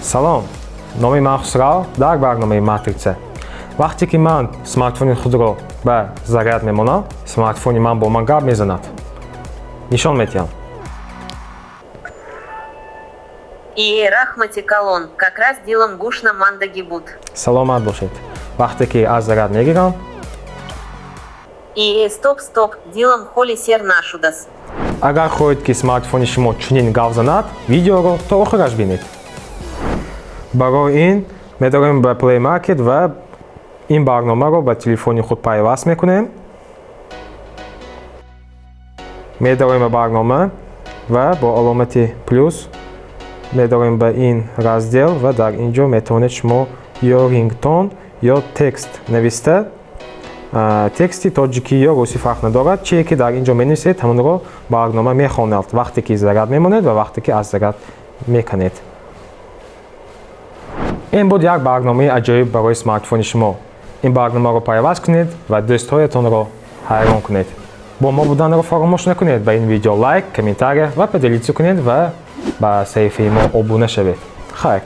Салом, номи ман Хусрав, дар барномаи Матрица. Вақте ки ман смартфони худро ба заряд мемонам, смартфони ман бо ман гап мезанад. Нишон медиҳам. Ие, раҳмати калон, как раз дилам гушна мандаги буд. Саломат бошед. Вақте ки аз заряд мегирам. Ие, стоп, стоп, дилам ҳоли сер нашудас. Агар хоҳед, ки смартфони шумо чунин гап занад, видеоро то охираш бинед. Барои ин медорем ба Play Market ва ин барномаро ба телефони худ пайваст мекунем. Медорем ба барнома ва бо аломати плюс медорем ба ин раздел ва дар ин ҷо метавонед шумо ё рингтон, ё текст нависта, тексти тоҷикӣ ё русӣ фарқ надорад, чие ки дар ин ҷо менависед, ҳамонро барнома мехонад, вақте ки заряд мемонед ва вақте ки аз заряд меканед. Ин буд як барномаи аҷоиб барои смартфони шумо. Ин барномаро пайваст кунед ва дӯстҳоятонро ҳайрон кунед. Бо мо буданро фаромӯш накунед. Ба ин видео лайк, комментария ва поделиться кунед ва ба саҳифаи мо обуна шавед. Хайр.